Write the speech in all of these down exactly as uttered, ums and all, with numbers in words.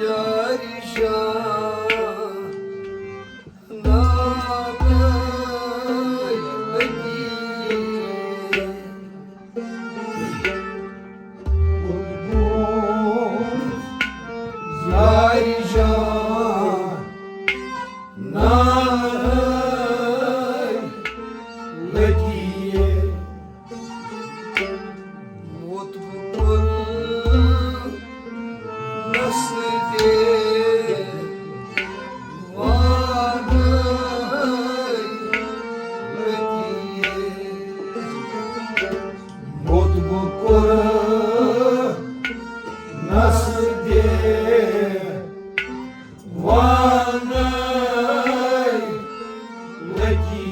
یارِ جان، نانے لگی۔ یارِ جان، نانے لگی۔ موت بہٕ کوٚر نس دے وانَے لگی۔ موت بہٕ کوٚر نس دے وانَے لگی۔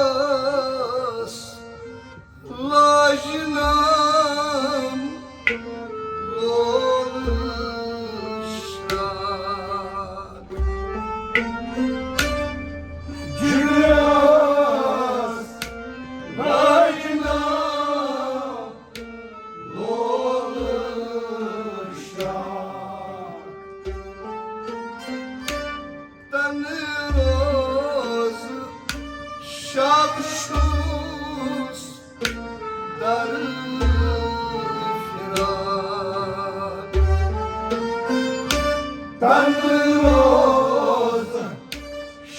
جگرس لاجنم لولہٕ شراب۔ جگرس لاجنم لولہٕ شراب۔ تنہٕ روزٕ شب چھُس در فراق۔ تنہٕ روزٕ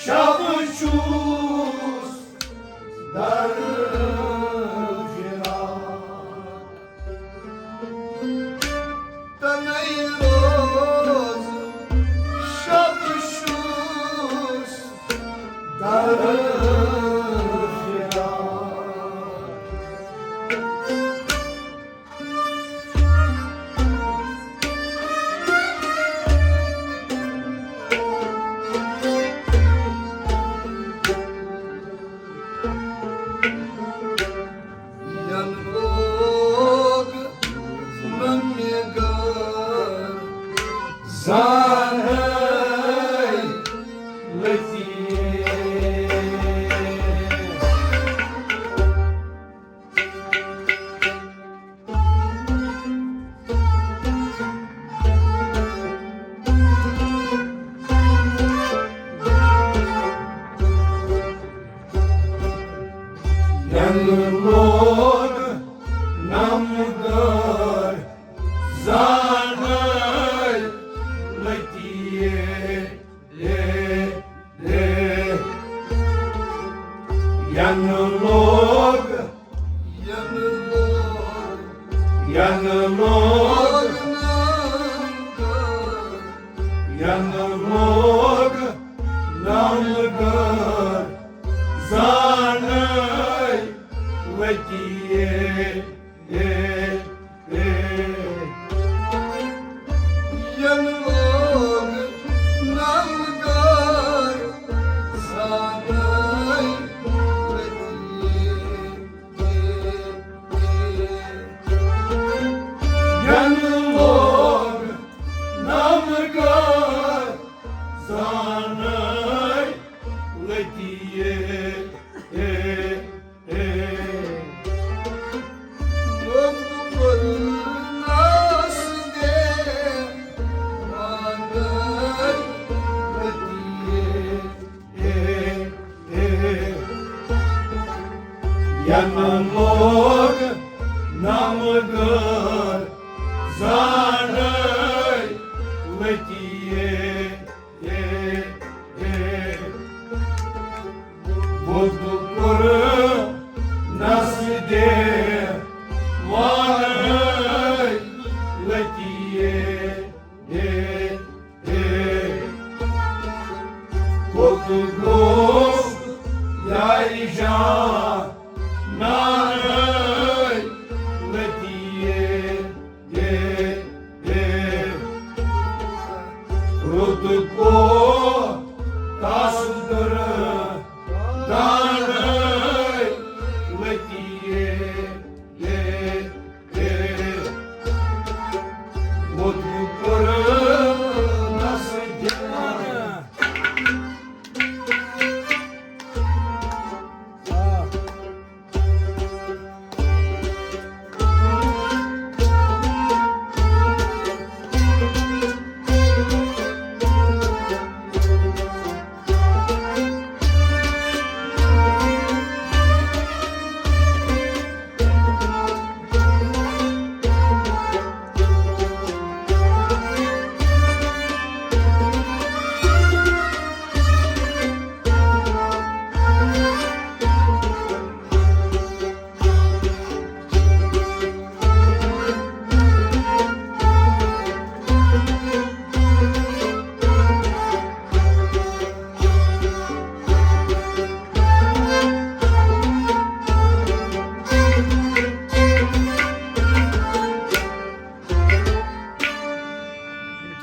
شب چھُس در فراق۔ تنَے روزٕ شب چھُس در فراق۔ ینہٕ لوگ نہ مےٚ گھر زانہے لطیف۔ ینہٕ لوگ نم گر زانَے لتی اے، اے، اے۔ ینہٕ لوگ، ینہٕ لوگ، ینہٕ لوگ نم گر، ینہٕ لوگ نم گر زانَے لتی اے، اے، اے۔ ینہٕ لوگ نم گر زانَے لتی اے، اے، اے۔ ینہٕ لوگ نم گر زانَے لتی اے، اے، اے۔ لوگ پرنس دے وانَے لتی اے، اے، اے۔ ینہٕ لوگ نم گر زانَے لتی اے، اے، اے۔ بُدھ پرنس دے وانَے لتی اے، اے، اے۔ کوٚت گوٚو یارِ جان نانَے لتی اے، اے، اے۔ رُت کوٚت تس دُر دانَے لتی اے، اے، اے۔ ووٚتھمُت کوٚر نس جان۔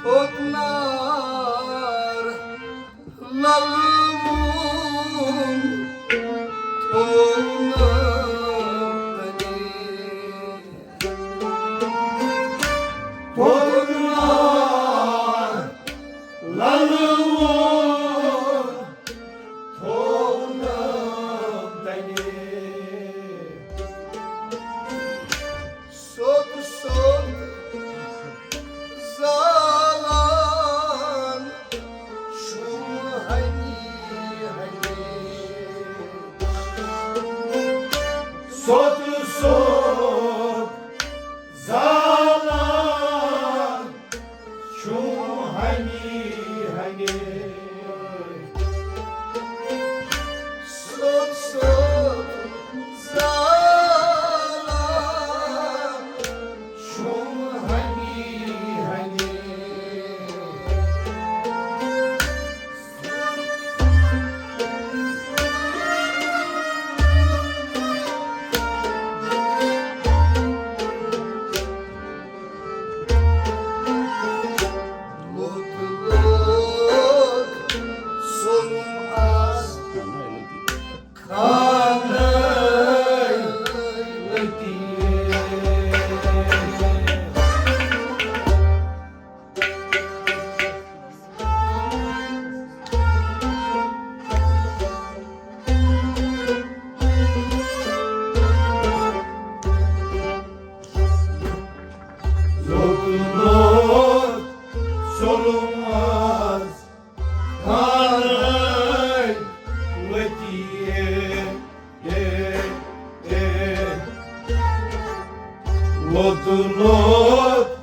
تھوٚد نار للوُن تھوٚونم تنے۔ تھوٚد نار للوُن تھوٚونم تنے۔ سوٚت سوٚت زالان چھُم ہنی ہنی۔ سوٚت سوٚت زالان چھُم ہنی ہنی۔ سوٚت سوٚت زالان چھُم ہنی ہنی۔ لوٚت لوٚت سوٚن آس خانَے لتی۔ ووتُن اوس